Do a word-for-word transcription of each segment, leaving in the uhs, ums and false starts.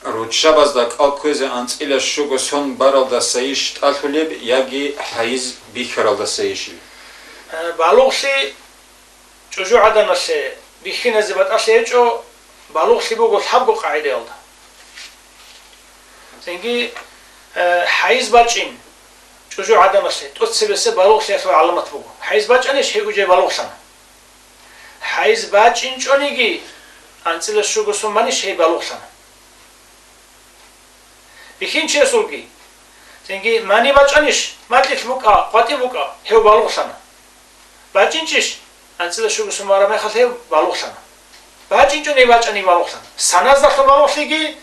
Руччабазда кӀал кквезе анцӀила щуго сон баралдасайищ тӀалъулеб яги хӀайз бихьаралдасайищ? Э, балугълъи чӀужугӀаданалъе бихьиназе батӀалъи гьечӀо, балугълъи буго лъабго къагӀидаялда. Цинги, э, хӀайз бачӀин чӀужугӀаданалъе тӀоцебесеб балугълъиялъул гӀаламат буго. ХӀайз бачӀанищ, гьей уже балугълъана. ХӀайз бачӀинчӀониги, анцӀила щуго сон манищ, гьей балугълъана. Бихьинчиясулги, цинги мани бачӀанищ, макьилъ букӀа, къватӀиб букӀа, гьев балугълъана. БачӀинчӀищ, анцӀила щуго сон бараб мехалъ гьев балугълъана. БачӀинчӀони бачӀани балугълъана. Саназдалъун балугълъиги,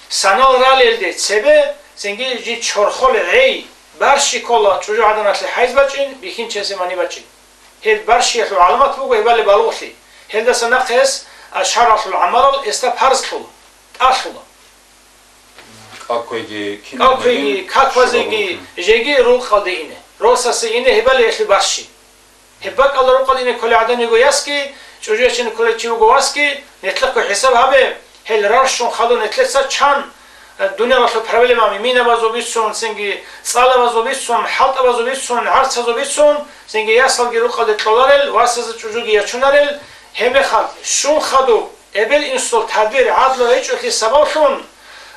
санал ралелде цебе, цинги жий чорхол гӀей, барщи ккола чӀужугӀаданалъе хӀайз бачӀин, бихьинчиясе мани бачӀин. Гьеб барщиялъул гӀаламат буго гьебали балугълъи. Гьелдаса нахъе гьес, а, шаргӀалъул гӀамалал гьесда парзлъула, тӀалъула. КӀал кквеги, кӀал кквеги, как базеги, жеги рукъалде ине, росасе ине гьебали гьелъул барщи. Гьеб бакӀалда рукъалде ине кколей гӀадан йиго ясги, чӀужу ячин кколей чи вуго васги, нилъехъго хӀисаб гьабе, гьел рарщун хадуб нилъеца чан, э, дуниялалъул проблемаби, минабазул бицун, цинги цӀалабазул бицун, хӀалтӀабазул бицун, гӀарцазул бицун, цинги ясалги рукъалде кьоларел, васазе чӀужуги ячунарел, гьеб мехалъ щун хадуб, эбел-инсул тадбир гӀадлу гьечӀолъи сабаблъун,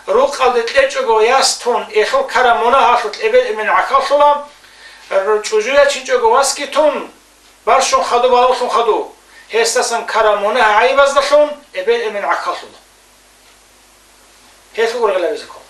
рукъалде кьечӀого яс тун, гьелъул ккараб мунагьалъулъ эбел-эмен гӀахьаллъула, р-, чӀужу ячинчӀого васги тун, барщун хадуб, балугълъун хадуб, гьесдасан ккараб мунагь-гӀайибаздалъун эбел-эмен гӀахьаллъула. Гьелъ ургъел гьабизе ккола.